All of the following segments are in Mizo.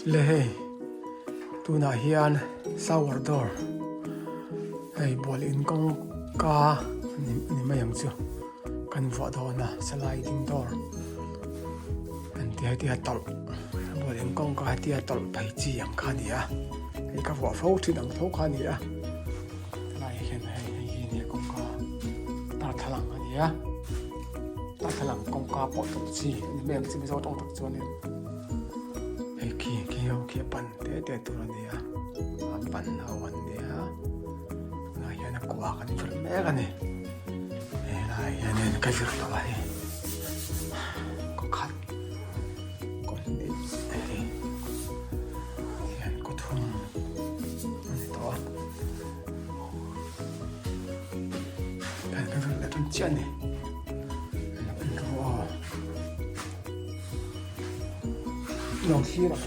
Le hei tunah hian shower door hei bual in kawngka ni mai ang chu kan vuah dawn a sliding door an ti hetia tawlh bual in kawngka hetia tawlh phei chi ang kha a ni a hei ka vuah fo thin ang tho kha a ni a helaiah hian hei hei hi a nia kawngka darthlalang a ni a darthlalang kawngka pawh tawlh chi a ni mai ang chu mizo tawng tak chuanin hei khi khi ho khi a pan te te tur a ni a a pan ho an ni a tunah hian a kua kan vir mek a ni helaiah hianin ka vir tawh a hei kaw khat kaw hnih hei hian kaw thum a ni tawh a ka vir leh tan chiah a ni. Lo thlir ang.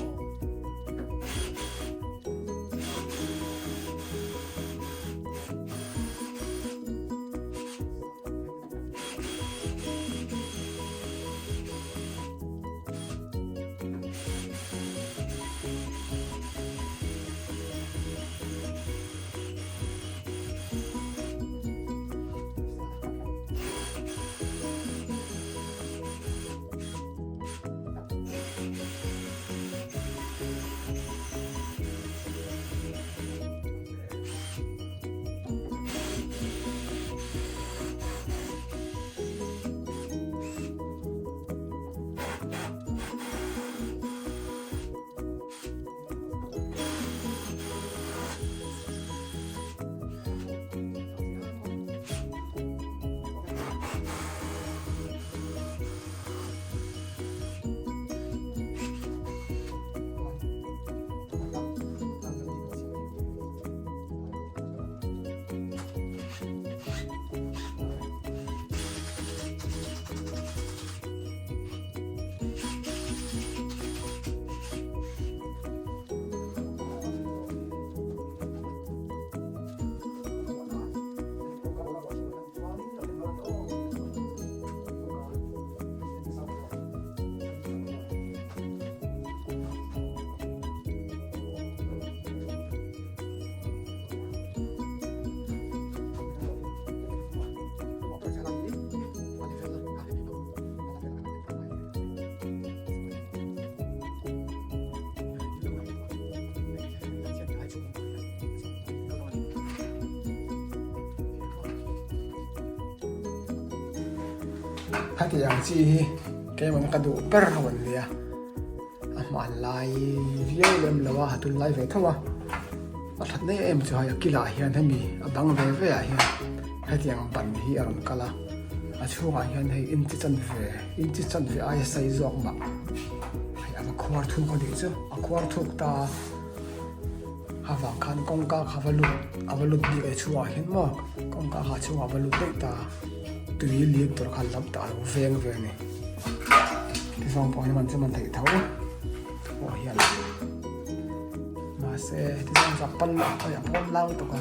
Heti ang chi hi keimahna ka duh ber ho an nia a hman lai viau lem lo a tun lai ve tho a a that nei em chu hei a kilah hian hemi a bang ve ve ah hian hetiang ban hi a rawn kal a a chhungah hian hei inchi chanve inchi chanve aia sei zawk mah hei a va khuar thuk a nih chu a khuar thuk ta a. A vang khan kawngka kha va lut a va lut bik a chhungah hian maw kawngka kha a chhungah a va lut daih ta tui lik tur kha lam tak a lo veng ve a ni tizawng pawh hian man chu man theih tho pawh hian mahse tizawng chu a pal a pawn lau lutuk a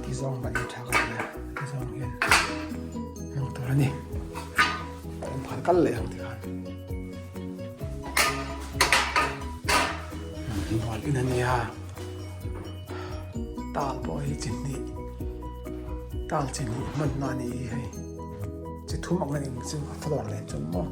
tizawng ban hi tha ka ti a tizawng hian hmang tur a ni kan phal kal leh ang tikhan. Bual in a nia tal pawh hi chi hnih tal chi hnih hman na a ni hi hei chi thum ang a eng chu a floor nen chuan maw.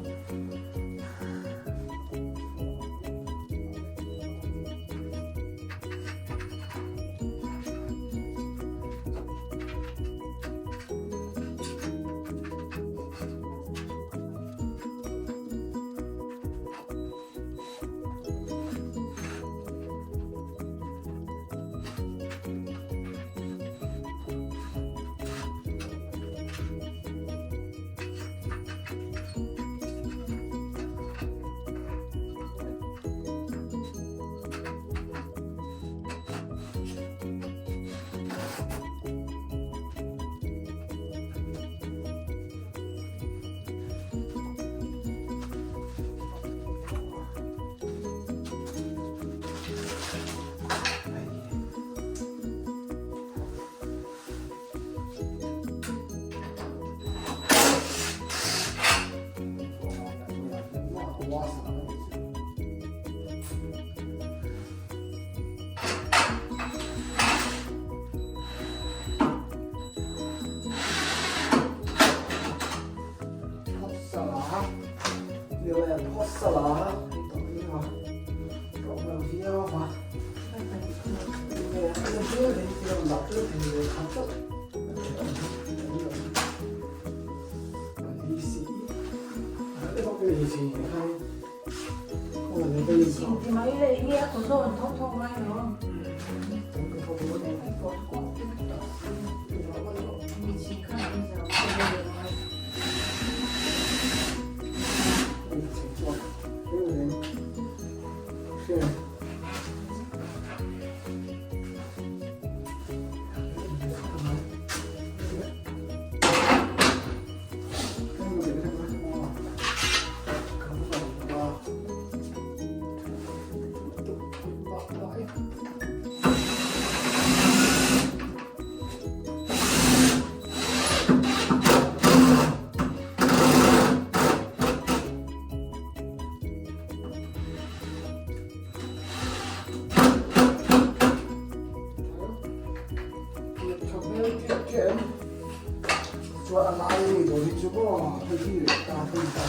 Chuan a lai a ni dawn hi chu maw hei hi leh ta hei ta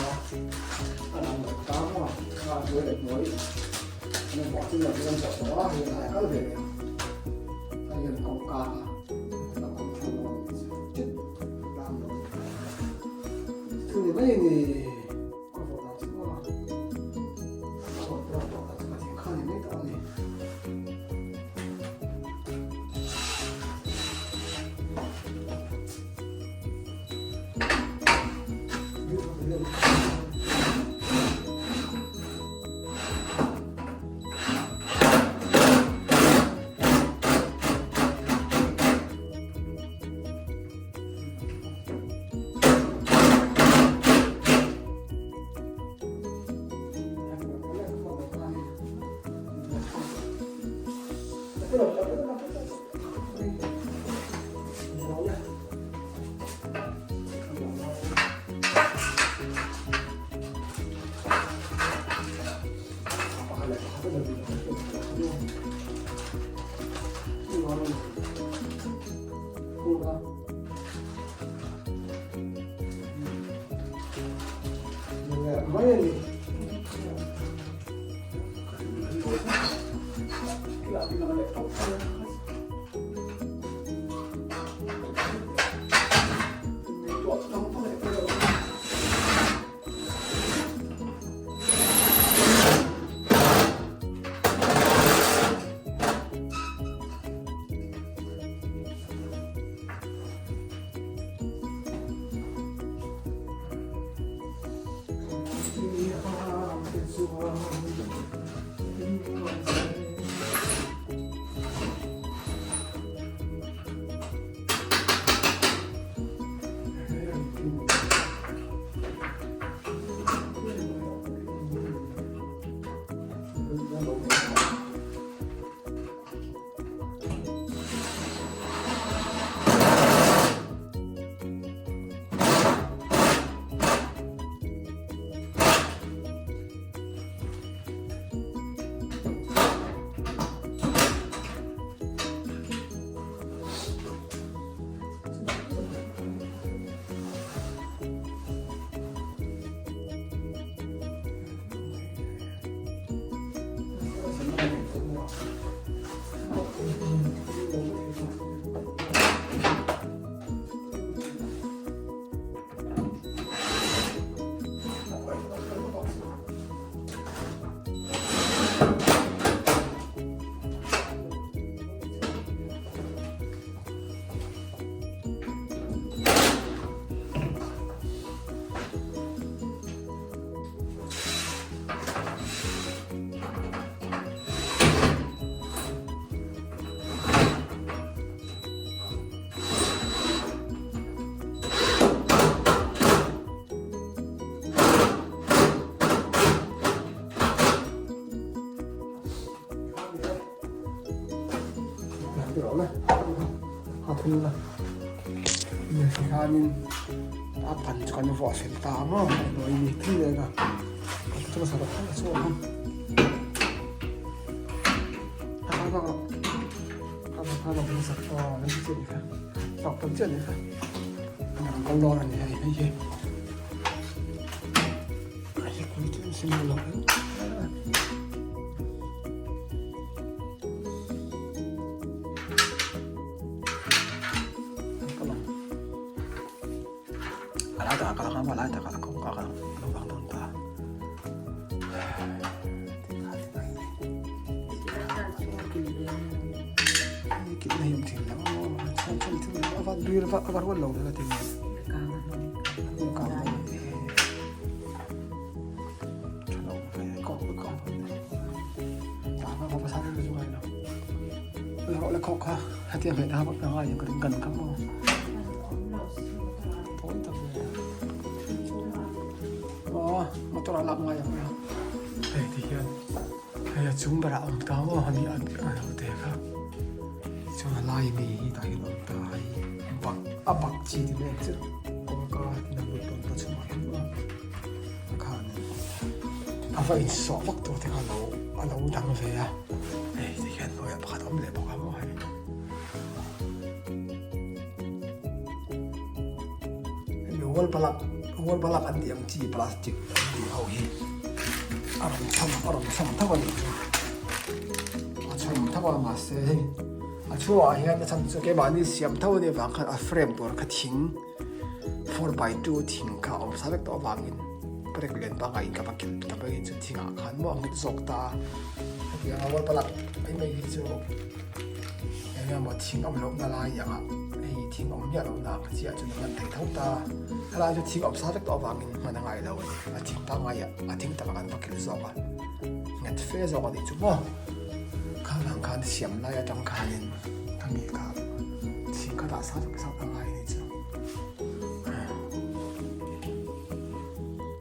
a lang leh ta maw a hnuai leh hnuai an vuah chu lo hian vuah tawh a hei a lai a kal ve leh a hei hian kawngka a la awm thung a ni chu chit lang lo chu ni mai a ni ka vuah dan chu maw ka vuah tawh tawh dan chu ka thing kha ni mai tawh a ni. Mai a ni. Khanin a ban chu kan vuah fel ta maw a hnuai mi thil leh a ka chu sa rawh chu a a kha kha kha kha lo ni sak aw nan chi ni kha tok tam chiah ni kha an kal dawn a ni hei hei hi hei pui chu sim lo A lai takah ka lang a, a lai takah a kawngka ka lo lang dawn ta. hei awm thin lo a chhuak chhuak thil a va bil a va rual lo ve ka ti mai kang a hnawm tha lo ve kawk kawk ta va va sa le chu ngai lo le le khawk kha hetia hmeh ta vak ngai ka ring kan kha maw tawi tak ve aw motor a lak ngai ang hei ti hian hei a chung berah awm ta maw hemi a lo te kha chuan a lai mi hi tah hian awm ta hei bak a bak chi ti mek chu kawngka tina lut tawn ta chhungah hian maw a khan a va insawh vak tur te kha a lo a lo dang ve a hei ti hian hnuaiah pakhat a awm leh bawk a maw hei. Hemi wall balak wall balak an tih ang chi plastic an tih ho hi a rawn chham a rawn chham tho a nih chu a chham tho a mahse hei a chhuah ah hian a chhan chu keimahni siam tho a nih avang khan a frame tur kha thing 4x2 thing kha a awm sa vek tawh avangin brake lian pangngai in ka va kilh ta mai chu thing ah khan maw a nghet zawk ta a hetiang a wall balak mai mai hi chu. Eng emaw thing awm lohna lai angah hei thing awm miah lohna ang chiah chuan a hman thei tho ta. Helai chu thing awm sa vek tawh avangin hman a ngai lo a ni. A thing pangaiah a thing takah kan va kilh zawk a, nghet fe zawk a nih chu maw. Kha vang khan siam lai atang khanin ka mi kha thing kha dah sa vek sak a ngai a nih chu.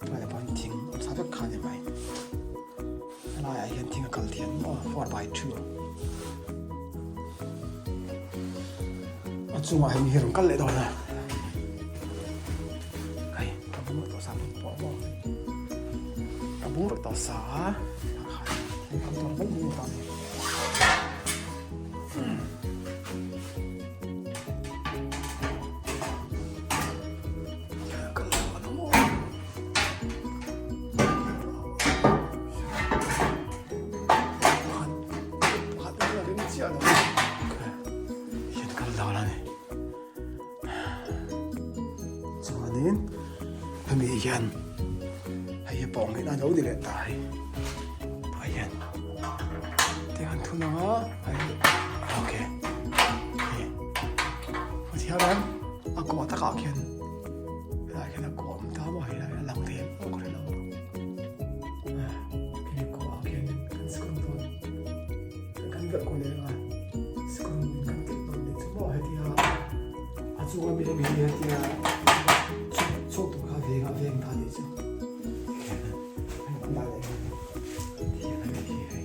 Tunah pawhin thing awm sa vek kha a ni mai. Helaiah hian thing a kal thiam maw 4x2 a chungah hian mi hi rawn kal leh dawn a hei ka bung reuh tawh sa pawh pawh maw ka bung reuh tawh sa a thing kal tur mai mai a ni. Chuanin hemi hian hei hi pawng in a lo ni leh ta hei tah hian tiang an thun ang a hei okay hei thian a kawh takah khian. Helaiah hian a kawm ta maw hei lai a lang thei em pawh ka hre lo a khi kawhah khian kan screw dawn kan verh kual leh ang a screw in kan kilh dawn leh chu maw hetia a chunga mi hemi hi hetia chhuak tur kha veng a veng ta nih chu tikhian hei an dah leh ang tikhian a ni khi hei.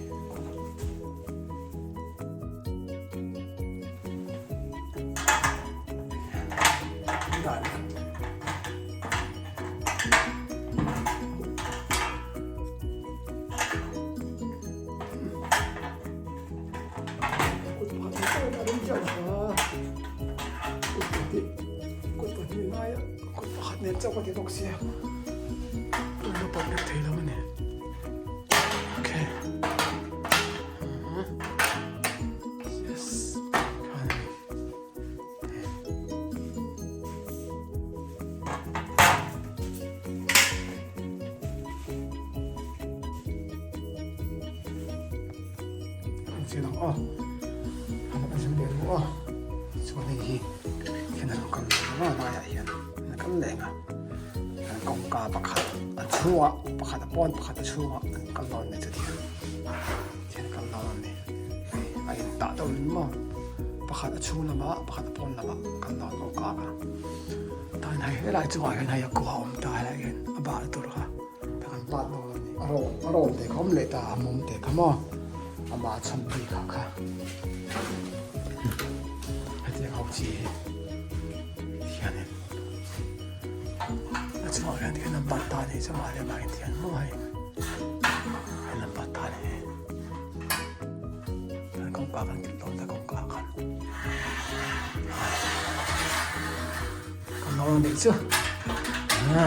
Okay. Yes. Chuan hei hi hian a lo kal leh ang a laiah hian a kal leh ang a kawngka pakhat a chhungah pakhat a pawn pakhat a chhungah an kal dawn a ni chutiang hian a kal dawn a ni hei a intah deuh in maw pakhat a chhung lamah pakhat a pawn lamah kal dawn kawngka kha tan hei helai chungah hian hei a kua a awm ta helai hian a bal tur kha ta kan bat dawn a ni a rawn a rawn te kha awm leh ta a mawm te kha maw amah a chhan bik ah kha hetiang ho chi hi hianin a chungah hian tikhian an bat ta a nih chu amah leh amah in maw hei an bat ta a ni hei an kawngka kan kilh dawn ta kawngka khan kan lo nih chu kha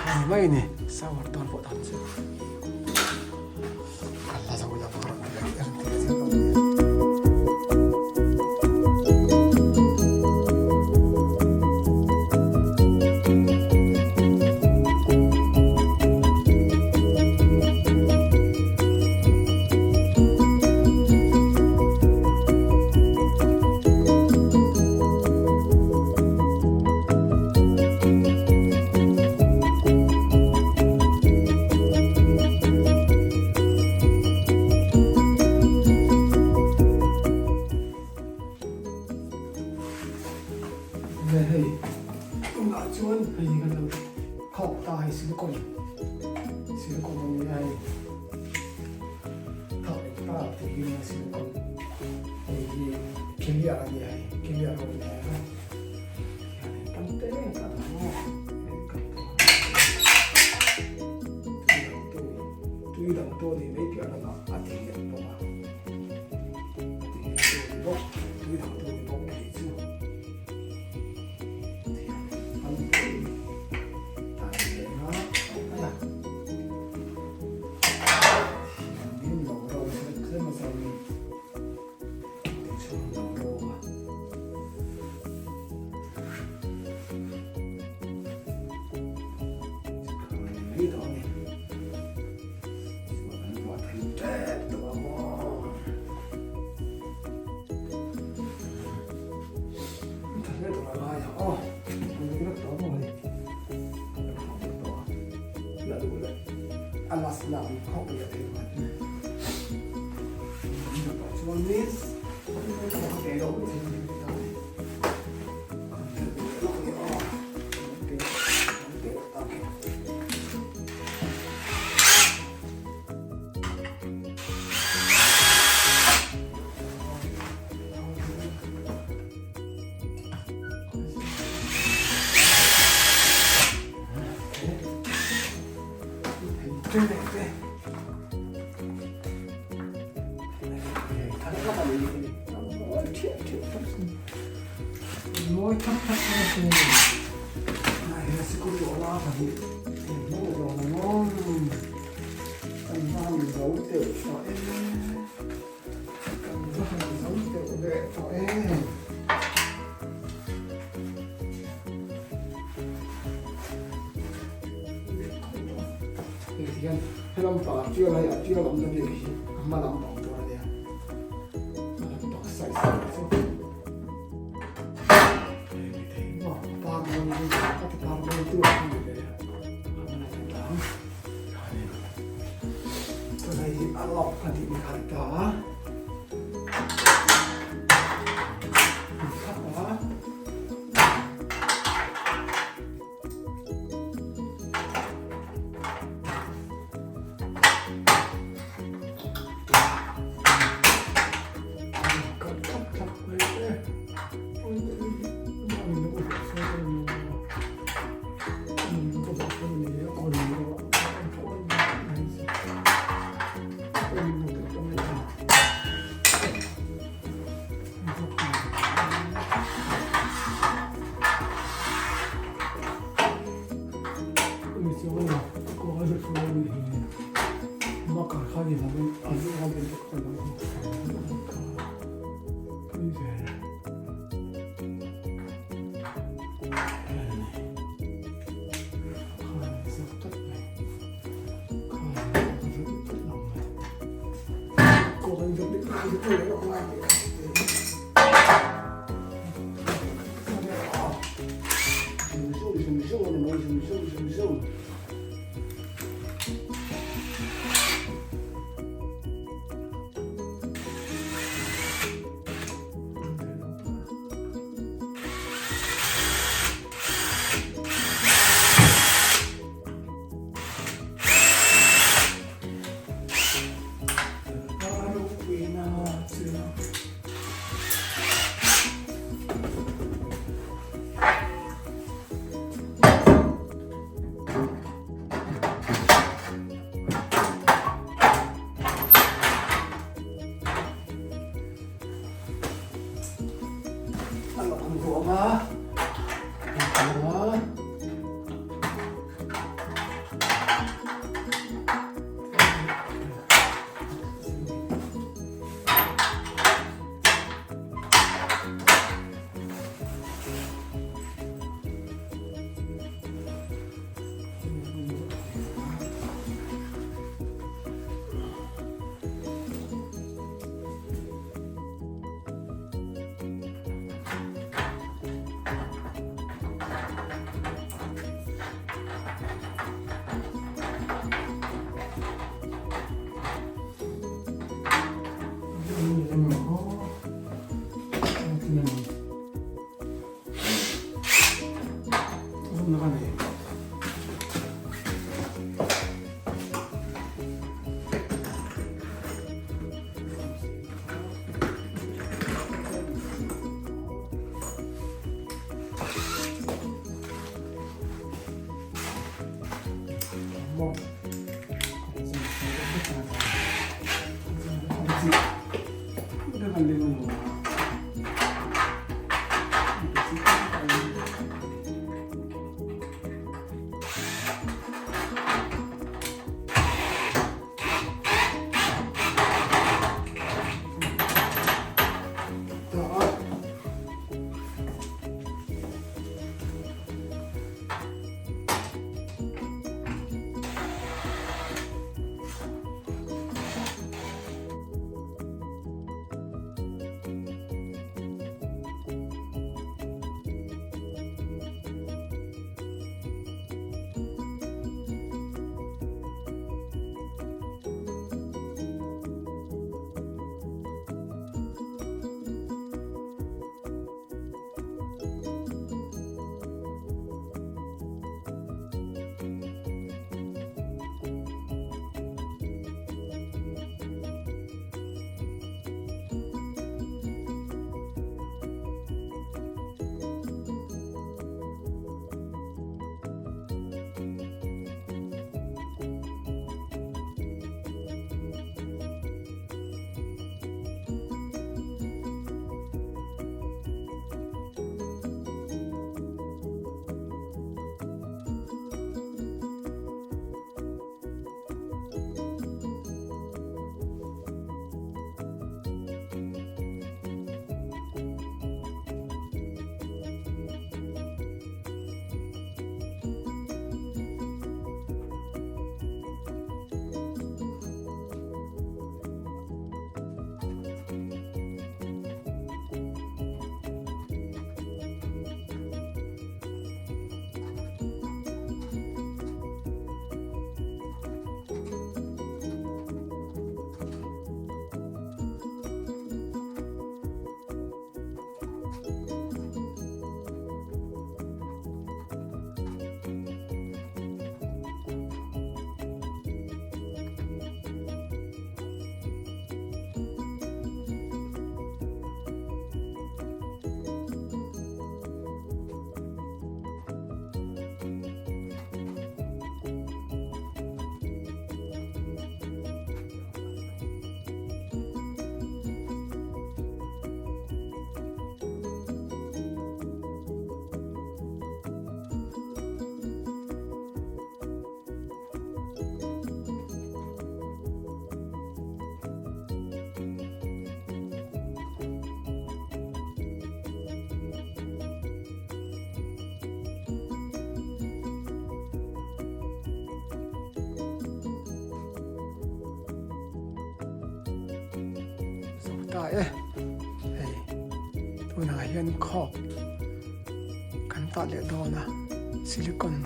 ni mai ni shower dawn pawh dan chu. a ti hi nia silicon hei hi clear a nia hei clear ho a nia hianin tam te ka dah maw hei ka tui dang tu tui dang tu a nih mai piah lamah a ti nghet bawk a a ti nghet tu a ni bawk tui dang tu a ni bawk hei chu Zo ta e hei tunah hian khawk kan tah leh dawn a silicon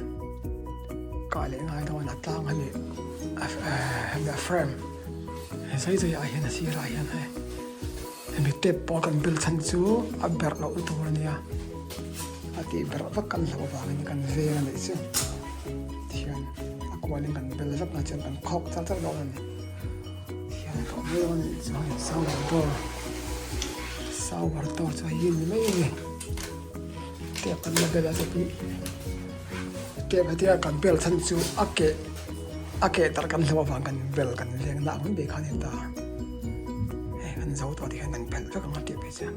kah leh ngai dawn a tlang a nih a frame he zai zai ah hian a sirah hian hei hemi tap pawh kan bel chhan chu a berh loh na tur a nia a tih berh vak kan hlauh avangin kan veng a nih chu tihian a kualin kan bel vek na chuan kan khawk char char dawn a ni. Thian a tawh mai dawn a nih chu hei shower door shower door chu hei hi ni mai a ni tap kan la bel a chuti tap hetia kan bel chhan chu a keh a keh tarh kan hlauh avang kan bel kan leng na ang mai kha a ni ta hei kan zo tawh tikhian kan phelh vek ang a tih phei chuan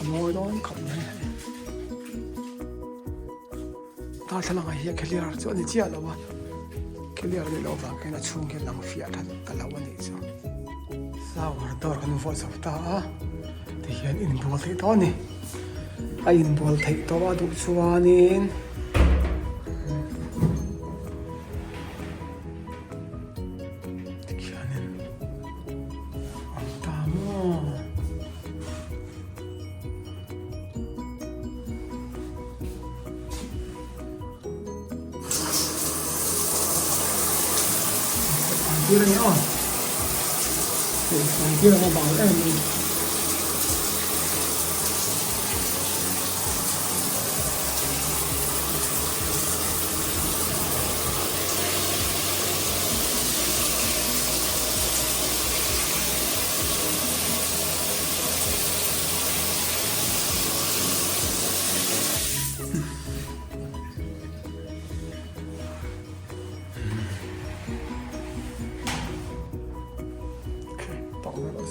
a mawi dawn khawp mai a ni. Darthlalang ah hian clear chu a ni chiah lo a clear leh loh vang hian a chhung hian lang fiah that ta lo a nih chu shower door kan vuah chho ta a tihian inbual theih tawh a ni a inbual theih tawh a duh chuanin tikhianin a awm ta maw. Tir a ni aw tih tir ang a bal em a ni.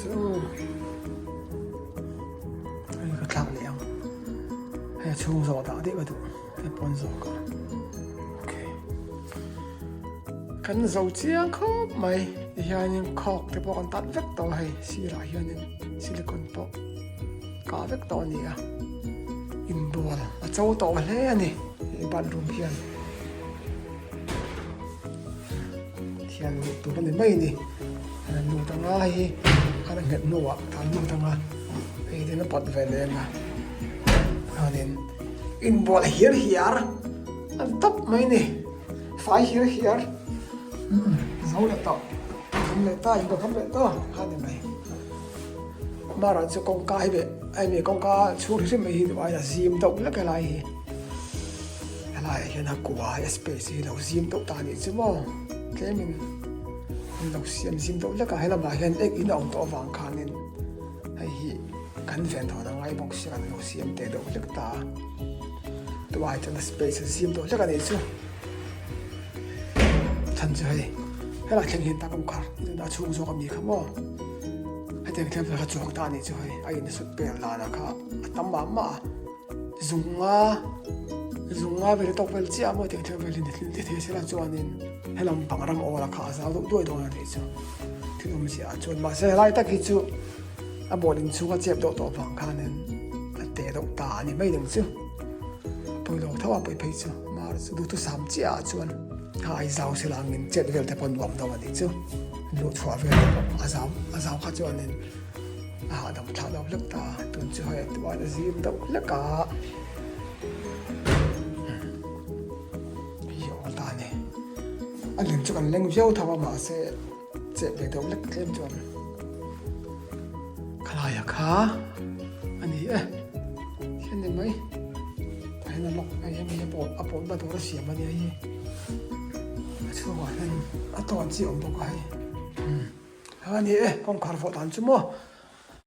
chu hei ka thlak leh ang hei a chhung zawh dah daih ka duh hei pawn zawh ka okay kan zo chiang khawp mai tihianin khawk te pawh kan tat vek tawh a hei sirah hianin silicon pawh kah vek tawh a ni a inbual a cho tawh hle a ni he bathroom hian. Thian luh tur a ni mai a ni. An lut anga hei an nghet hnuah an lut anga hei tin a pawt ve leh anga chuanin inbual hiar hiar an tawp mai a ni fai hiar hiar umm zo leh tawh kham leh ta inbual kham leh ta kha a ni mai. Mara chu kawngka hi leh a hemi kawngka chhung hrim hrim mai hi duh aiin a zim deuh hlek helai hi. Helaiah hian a kua a space hi lo zim deuh ta anih chu maw tlemin an lo siam zim deuh hlek a helamah hian ek in a awm tawh avang khanin hei hi kan ven thawn a ngai bawk sia kan lo siam teh deuh hlek ta a tunah chuan a space a zim deuh hlek anih chu chhan chu hei helaiah thleng hian tak kawngkhar a chhung zawk ami kha maw hetiang thleng kha chuang ta anih chu hei a insut pel danah kha a tam mah mah a. Zunga zunga vel tawk vel chiah maw tih thil vel hi ni thei sela chuanin helam pang ram awla kha a zau deuh duai dawn a nih chu thil awm chiah ah chuan mahse helai tak hi chu a ball inchhung a chep deuh tawh vang khanin a teh deuh ta a ni mai dang chu pawilo tho a pawi phei chu mar chu duhthusam chiah ah chuan kha ai zau sela angin chet vel te pawh nuam deuh a nih chu luhchhuah vel te pawh a zau a zau kha chuanin. A hahdam thlah lo hlek ta, tun chu hei tuan a zim deuh hlek a. Hei hi awl ta a ni. A lem chu kan leng viau tho a mahse cheh ve deuh hlek tlem chuan khalaia kha a ni e. Hian ni mai. Tah hian a lock hei hemi a pawh a pawh na tur a siam a nia hei hi. A chhungah hian a tawn chi a awm bawk a hei. A ni e, kawngkhar vawh dan chu maw.